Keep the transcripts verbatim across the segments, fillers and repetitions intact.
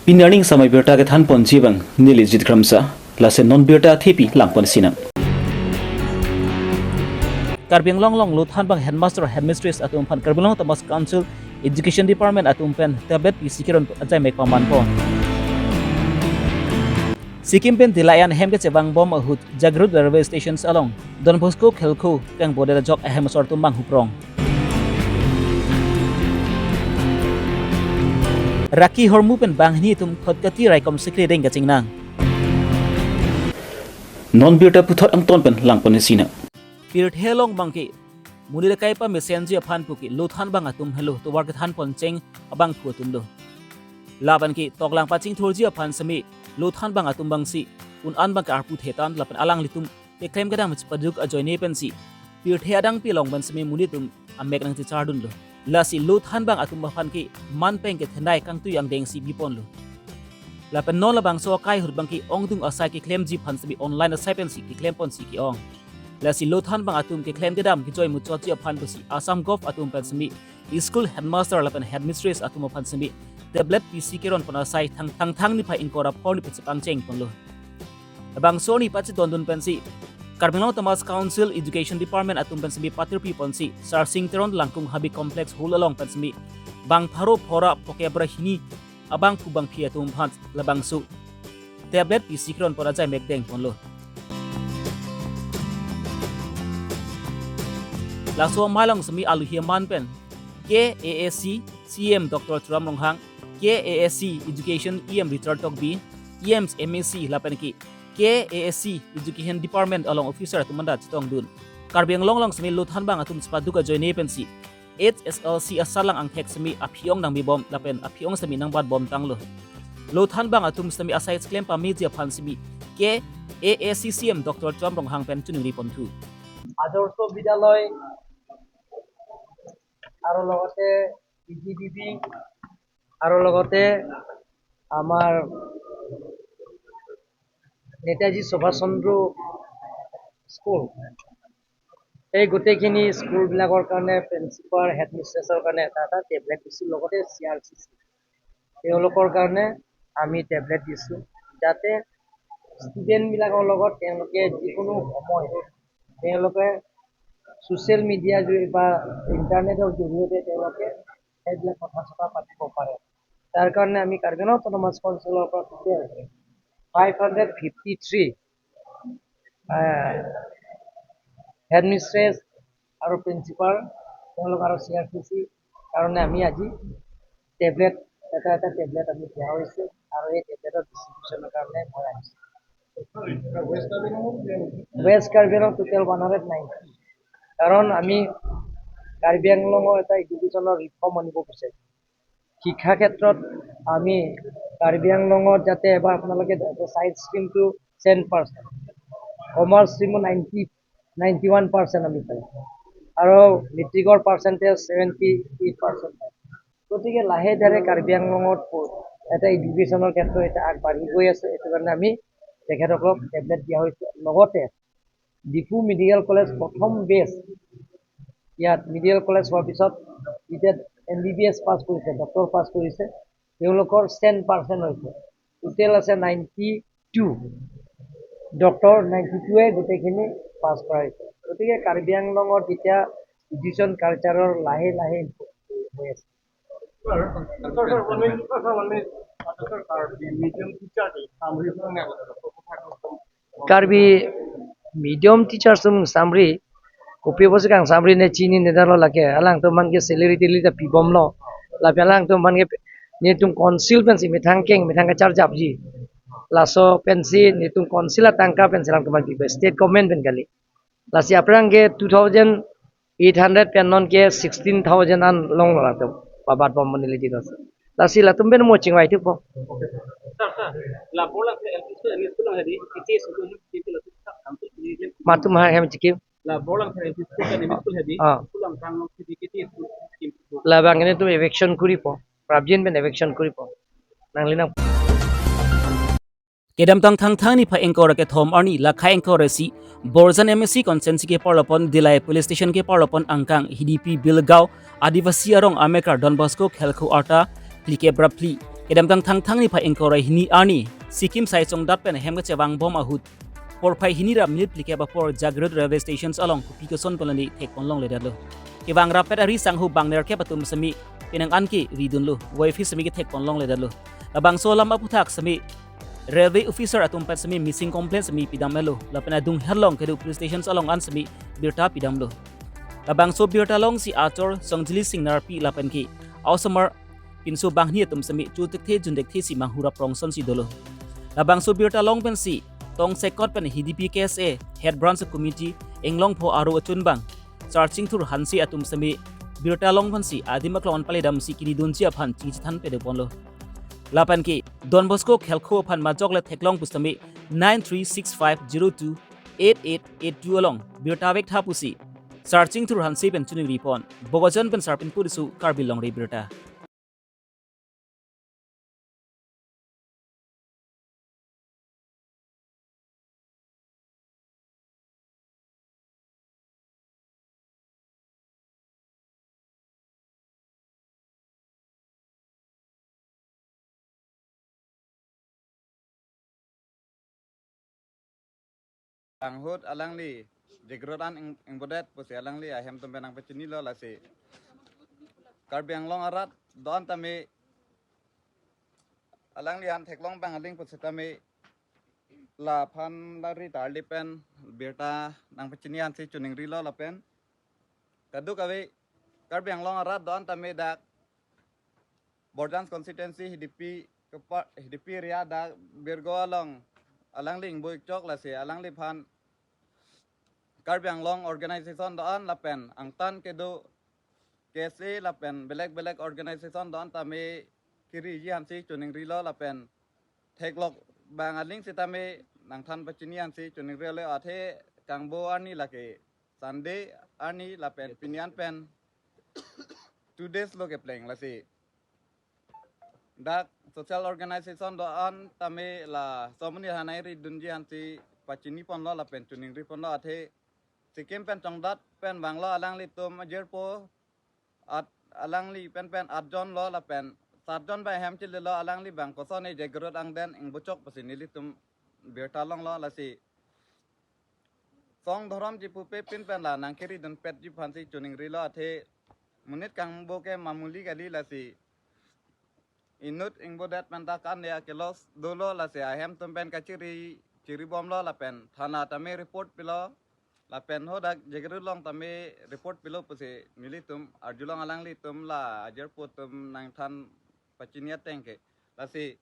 Pini arni samai birta kethan ponji abang neli Jit Kramsa, laso non birta athepi lang ponsinang. Karbi Anglong along lo thanbang headmaster headmistress atum aphan Karbi Anglong Autonomous Council Education Department atum pen tablet pisi keron ajai mek paman pon. Sikkim pen Dillai an hem kechevang bom ahut Jagrut railway stations along Don Bosco Khelkho kang boda jok ahem asor atum bang huprong. Rakhi hormu pen banghini atum Khatkhati raikom sikri deng kachingnang. Non birta puthot angton pen lang ponsinang. Pirthe along abangke monit akai pamesenji aphan puke lo thanbang atum helo tovar kethan poncheng abangphu atum lo. Labanke toklang pachingthurji aphan seme lo thanbang atum abangsi un-an abangke arpu thetan lapen alanglitum keklem kedam chepaduk ajoine pensi pirthe adangpi along pen seme monit atum amek nangchechardunlo. Lasi lo thanbang atum aphan ke manpeng kethenei kangtui angdengsi biponlo. Lapen non labangso akai ahut abangke ongdung asai keklemji aphan seme online asai pensi keklem ponsi ke-ong. Lasi lo thanbang atum keklem kedam kejoi muchotji aphan pusi Assam Gov atum pen seme school headmaster lapen headmistress atum aphan seme tablet pisi keron pon asai thang thang thang niphai ingkoi ra phongo ni pensi pangcheng ponlo. Labangso arni pachedondun pensi Karbi Anglong Autonomous Council Education Department atum pen seme patirpi ponsi Sarsing Teron Langkung Habi Complex Hall along pen seme bang pharo phongo ra phokep ra hini abangphu bangphi atum aphan labangso tablet pisi keron pon ajai mek deng ponlo. Laso amei along seme aluhi aman pen K A A C C E M Doctor Tuliram Ronghang, K A A C Education E M Richard Tokbi, E M M A C lapen ke K A A C Education Department along officer atum anta chetongdun. Karbi Anglong along seme lo thanbang atum chepaduk ajoine pensi H S L C asatlang angthek seme aphi-ong nangbibom lapen aphi-ong seme nangbatbom tanglo. Lo thanbang atum seme asai cheklem pameji aphan seme K A A C C E M Doctor Tuliram Ronghang pen choningri ponthu. আদৰ্শ বিদ্যালয় আৰু লগতে P G B B আৰু লগতে আমাৰ নেতাজী সুভাষ চন্দ্ৰ স্কুল, এই গোটেইখিনি স্কুলবিলাকৰ কাৰণে প্ৰিন্সিপাল, হেডমিষ্ট্ৰেছৰ কাৰণে এটা এটা টেবলেট দিছোঁ, লগতে চি আৰ চি চি তেওঁলোকৰ কাৰণে আমি টেবলেট দিছোঁ, যাতে ষ্টুডেণ্টবিলাকৰ লগত তেওঁলোকে যিকোনো সময় তেওঁলোকে ছ'চিয়েল মিডিয়া জৰিয়তে বা ইণ্টাৰনেটৰ জৰিয়তে তেওঁলোকে সেইবিলাক কথা চথা পাতিব পাৰে। তাৰ কাৰণে আমি কাৰ্বি আংলং অট'নমাছ কাউন্সিলৰ পৰা টোটেল ফাইভ হাণ্ড্ৰেড ফিফটি থ্ৰী হেডমিষ্ট্ৰেছ আৰু প্ৰিন্সিপাল তেওঁলোক আৰু চি আৰ চি চি কাৰণে আমি আজি টেবলেট, এটা এটা টেবলেট আমি দিয়া হৈছে আৰু এই টেবলেটৰ ডিষ্ট্ৰিবিউশ্যনৰ কাৰণে মই আহিছোঁ। West Karbi Anglong total one hundred ninety, কাৰণ আমি কাৰ্বি আংলঙৰ এটা এডুকেশ্যনৰ ৰিফৰ্ম আনিব বিচাৰিছোঁ। শিক্ষা ক্ষেত্ৰত আমি কাৰ্বি আংলঙত যাতে এবাৰ আপোনালোকে চায়েন্স ষ্ট্ৰীমটো টেন পাৰ্চেণ্ট, কমাৰ্চ ষ্ট্ৰীমো নাইণ্টি নাইণ্টি ওৱান পাৰ্চেণ্ট আমি পাইছোঁ আৰু মেট্ৰিকৰ পাৰ্চেণ্টেজ ছেভেণ্টি এইট পাৰ্চেণ্ট পাইছোঁ। গতিকে লাহে ধীৰে কাৰ্বি আংলঙত প- এটা এডুকেশ্যনৰ ক্ষেত্ৰত এতিয়া আগবাঢ়ি গৈ আছে। এইটো কাৰণে আমি তেখেতসকলক টেবলেট দিয়া হৈছে। লগতে ডিফু মেডিকেল কলেজ প্ৰথম বেচ, ইয়াত মেডিকেল কলেজ হোৱাৰ পিছত যেতিয়া এম বি বি এছ পাছ কৰিছে, ডক্টৰ পাছ কৰিছে, তেওঁলোকৰ টেন পাৰ্চেণ্ট হৈছে, টোটেল আছে নাইণ্টি টু, ডক্টৰ নাইণ্টি টুৱে গোটেইখিনি পাছ কৰা হৈছে। গতিকে কাৰ্বি আংলঙত যেতিয়া এডুকেশ্যন কালচাৰৰ লাহে লাহে ইম্প্ৰুভ হৈ আছে। Sir, sir, one minute, sir, one minute. Sir, sir, medium teacher ke samri pun nggak ada. Karbi medium teacher sum samri, kopi bosi kang samri ne chini ne dalo lake, alangtum aphan ke salary tili ta pibomlo, lapen alangtum aphan ke netum council pensi methang keng, methang kacharjapji. Laso pensi netum council atangka pensi alangtum aphan pipe, state government pen kali. Lasi aphrang ke two thousand eight hundred pen non ke sixteen thousand an longlo latum, pabat bom monili dinos. Lasi latum pen mo chingvai thupo. Sir, sir, la bolang sa L P school, M E school hadi, kiti school hadi, kiti la sir, sampai kiti. Matum ha hem chiki. La bolang sa L P school kan M E school hadi, ah, school ang kang kiti kiti school. Labang netum eviction kuripo, prabjin pen eviction kuripo. Nangli nang. Kedamtang Thangthang niphai ingkoi ra kethom arni lakhai ingkoi ra isi Borjan M A C constituency keparlopon Dillai police station keparlopon angkang Hidipi Bilgaon Adivasi arong amekar Don Bosco Khelkho arta phlikep ra phli Kedamtang Thangthang niphai ingkoi ra hini arni Sikkim sai chongdat pen hem kachevangbom ahut porphai hini ra minute phlikep apor Jagiroad railway stations along kopi koson pen lani thekpon longledetlo. Kevang rappet ari sangho bang nerkep atum semi penang an ke ridunlo, wifi semi kethekpon longledetlo. Labangso alam aputhak semi railway officer atum pen semi missing complaint semi pidam-etlo, lapen adung herlong kedo police stations along an semi birta pidamlo. Labangso birta alongsi achor Songjili Singnarpi lapen ke a-osomar pinso banghini atum semi chotekthe juntekthe si manghurap rongson si dolo. Labangso birta along pensi tongsekot pen H D P K S A Head Branch Committee inglongpho aro achunbang Charchingthur Hanse atum semi birta along pensi adim aklong an paledamsi kinidunji aphan chingchethan pedeponlo. Lapen ke Don Bosco Khelkho aphan majok le theklong pu semi nine three six five zero two eight eight eight two along birta vektha pusi Charchingthur Hanse pen chiningripon. Bokajan pen Sarpinpur Riso, Karbi Longri Abirta. Ahut alangli Jagiroad an ing-, ingbodet pusi alangli ahem atum pen nangpachinilo, lasi Karbi Anglong arat do-an tame alangli an theklong abang aling pusitame laphan lari tarli pen birta nangpachini ansi chiningrilo lapen kadokave Karbi Anglong arat do-an tame dak Borjan constituency H D P kepa-, H D P area dak Birgo along alangli ingbo-ikchok, lasi alangliphan Karbi Anglong organization do-an lapen angtan kedo K S A lapen belek belek organization do-an tame kiriji ansi chiningrilo lapen theklong abang aling sitame nangthan pachini ansi chiningrilo. Athe kangbo arni lake Sunday arni lapen pini an pen two days lo kepleng, lasi dak social organization do-an tame laso amonit aphan nangridunji ansi pachiniponlo lapen chiningriponlo. Athe Sikkim pen chongdat pen vanglo alanglitum ajirpo at-, alangli pen pen atjon lo lapen satjon abang hem chelilo, alangli abang koson e Jagiroad angdeng ingbo-ikchok pusi nelitum birta longlo, lasi song dhorom chipupe pin pen la nangkiridunpetji aphansi chiningrilo. Athe monit kangbo ke mamuli kali, lasi inut ingbodet pen ta kan dia kelos dolo, lasi ahem atum pen kachiri chiribomlo lapen thana tame report pilo lapen hadak Jagiroad along tame report pilo pusi nelitum arjulong, alanglitum la ajirpo atum nangthan pachini ateng ke, lasi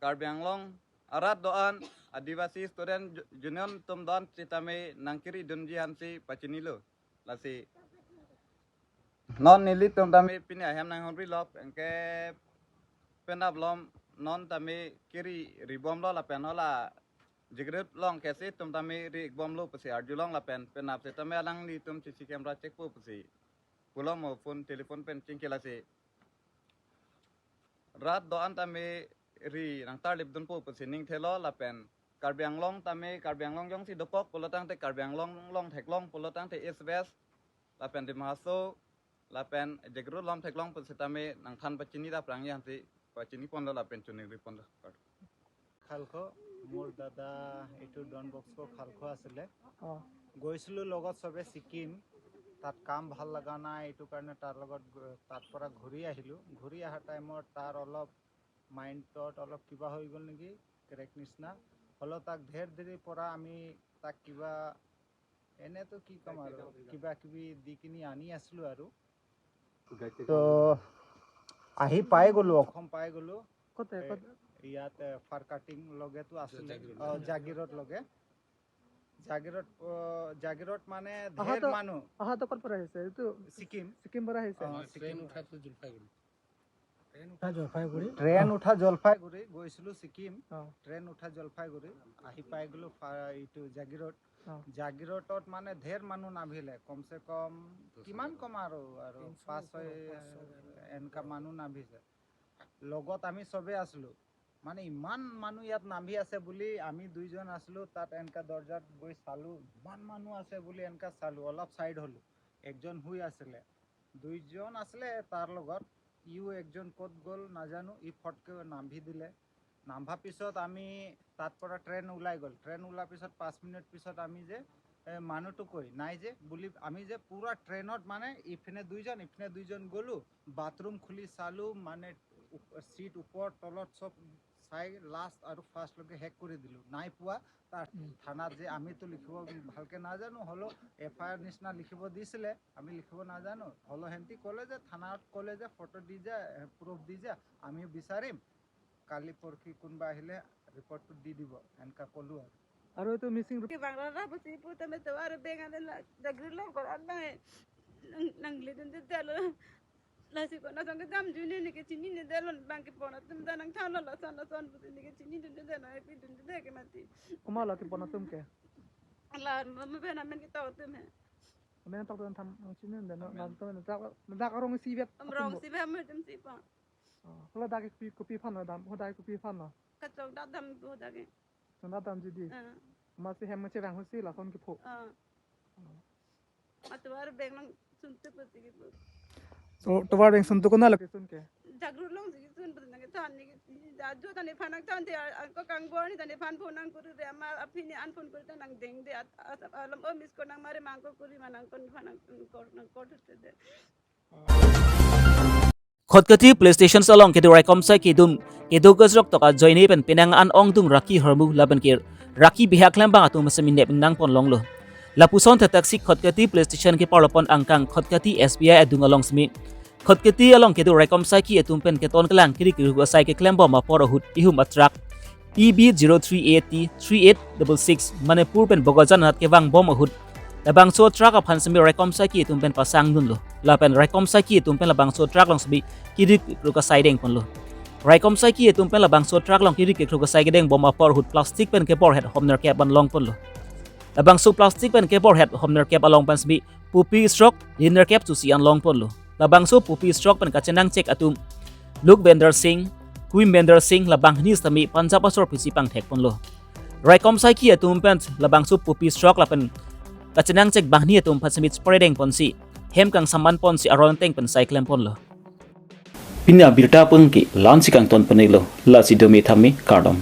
Karbi Anglong arat do-an Adivasi Student Ju-, Union atum do-an sitame nangkiridunji ansi pachinilo. Lasi non nelitum tame pini ahem nanghongrilo, anke penap malom non tame kiri ribomlo lapen hala Jagiroad along K S A atum tame ri-ikbomlo pusi arjulong lapen penap sitame alanglitum C C camera checkpo pusi pulo mo phone telephone pen chingki, lasi rat do-an tame ri nangtarlipdunpo pusi ningthelo lapen Karbi Anglong tame, Karbi Anglong jongsi dokok pulotangte, Karbi Anglong along theklong pulotangte East West lapen Dima Hasao lapen Jagiroad along theklong pusitame nangthan pachini dapprangji ansi pachiniponlo lapen chiningriponlo. খালখো, মোৰ দাদা এইটো Don Bosco খালখো আছিলে। অ। গৈছিলোঁ লগত চবে ছিকিম, তাত কাম ভাল লগা নাই, এইটো কাৰণে তাৰ লগত গ-, তাৰ পৰা ঘূৰি আহিলোঁ। ঘূৰি অহা টাইমত তাৰ অলপ মাইণ্ডত অলপ কিবা হৈ গ'ল নেকি, ক্ৰেক নিচিনা। হ'লেও তাক ধেৰ দেৰিৰ পৰা আমি তাক কিবা, এনেতো কি ক'ম আৰু, কিবা কিবি দি কিনি আনি আছিলোঁ আৰু। তো আহি পাই গ'লো, অসম পাই গ'লো। ক'তে, এ, ক'ত? ইয়াত, এ, ফাৰ কাটিং লগেতো আছিলে। জাগিৰোড। অ, জাগিৰোড লগে। জাগিৰোড, অ, জাগিৰোড মানে অহা ধেৰ তো, মানুহ। অহা তো ক'ৰ পৰা আহিছে? এইটো ছিকিম। ছিকিম পৰা আহিছে। অ, মই ছিকিম ট্ৰেইন পৰা। উঠাইছিলো জলপাইগুৰি। ট্ৰেইন উঠা জলপাইগুৰি। ট্ৰেইন অ। উঠা জলপাইগুৰি, গৈছিলো ছিকিম। অ। ট্ৰেইন উঠা জলপাইগুৰি, আহি পাই গ'লো ফা-, এইটো জাগিৰোড। অ। জাগিৰোডত মানে ধেৰ মানুহ নামিলে, কমচে কম দহ হাজাৰ। কিমান কম আৰু, আৰু তিনিশ পাঁচ ওপৰ, ছয় পাঁচ ছয় হাজাৰ। এনেকা মানুহ নামিছে। লগত আমি চবেই আছিলো। মানে ইমান মানুহ ইয়াত নামি আছে বুলি আমি দুইজন আছিলো, তাত এনেকা দৰ্জাত গৈ চালো, ইমান মানুহ আছে বুলি এনেকা চালো, অলপ চাইড হলো। একজন শুই আছিলে, দুইজন আছিলে তাৰ লগত, ইও একজন ক'ত গ'ল নাজানো, ই ফটকে নামি দিলে। নামাৰ পিছত আমি তাত পৰা ট্ৰেইন ওলাই গ'ল। ট্ৰেইন ওলোৱাৰ পিছত পাঁচ মিনিট পিছত আমি যে এ, মানুহটোকৈ নাই যে বুলি আমি যে পুৰা ট্ৰেইনত মানে ইপিনে দুইজন ইপিনে দুইজন গ'লো। বাথৰুম খুলি চালো, মানে উপ- চিট ওপৰ তলত চব চাই লাষ্ট আৰু ফাৰ্ষ্টলৈকে শেষ কৰি দিলো, নাই পোৱা। তাৰ উম। থানাত যে আমিতো লিখিব ভালকে নাজানো, হ'লেও এফ আই আৰ নিচিনা লিখিব দিছিলে, আমি লিখিব নাজানো। হ'লেও সিহঁতি ক'লে যে থানাত ক'লে যে ফটো দি যা, প্ৰুফ দি যা, আমিও বিচাৰিম, কালি পৰহি কোনোবা আহিলে ৰিপৰ্টটো দি দিব, এনেকা ক'লো আৰু। আৰু এইটো মিচিং rep- Ki bang rara pusi pu tame tovar beng ane la dagri long kor an bang nang nang le dun de dalo. Lasi kona song ke dam juni ne ke chini ne dalo bang ke pona tum da nang thalo la son la son pusi ne ke chini dun de dalo epi dun de ke mati. Komat la kepon atum ke? La mama bena men ke tau tum he. Amen tok dan tham ang chini dan Amen. Dan tok dan dak dak arong si vet. Am rong si vet mer tum si pa. Hala dak kopi kopi aphan lo dam, hala dak kopi aphan lo. Kachok dak dam ko dak ke. Chok dak dam jidi. Ah. Masi hem chevang husi lason kepho. Ah. Atovar beng nang suntu ko tigi po. So tovar beng suntu kona location ke? Dagru long tigi sun po nang than ni da jo than ni phanang than te angko kang bor ni than ni phan phone nang kuri de ama aphi ni an phone kuri ta nang deng de at- at- alam o miss ko nang mare mangko kuri manang kon phanang ko nang ko te de. Khatkhati police station along kedo raikom saiki atum kedo gajrok tok ajoine pen penang an ongdung Rakhi Hormu lapen ke Rakhi bihak klembang atum semi nep nang pon longlo. Lapuson thekthak si Khatkhati police station keparlo pon angkang Khatkhati S B I adung along semi Khatkhati along kedo raikom saiki atum pen keton kelang kiri kiru asai keklembom apor ahut ihum atruck P B zero three A T three eight double six Manipur pen Bokajan anat kevangbom ahut labangso truck aphan semi raikom saiki atum pen pasang dunlo. Lapen raikom saiki atum pen labangso truck along semi kiri kiru asai deng ponlo. Raikom saiki atum pen labangso truck along kiri kiru asai kedeng bom apor ahut plastic pen kebor het hom nerkep an long ponlo. Labangso plastic pen kebor het hom nerkep along pen semi pupi stroke li nerkep susi an long ponlo. Labangso pupi stroke pen kachenang chek atum Lukvinder Singh, Kushvinder Singh labang hini sitame Punjab asor pisi pangthek ponlo. Raikom saiki atum pen labangso pupi stroke lapen kachenang chek banghini atum aphan semi spray deng ponsi hem kangsaman ponsi aron teng pen sai klem ponlo. Pini abirta pengki la-ansi kangton ponlo, lasi dome thame kardom.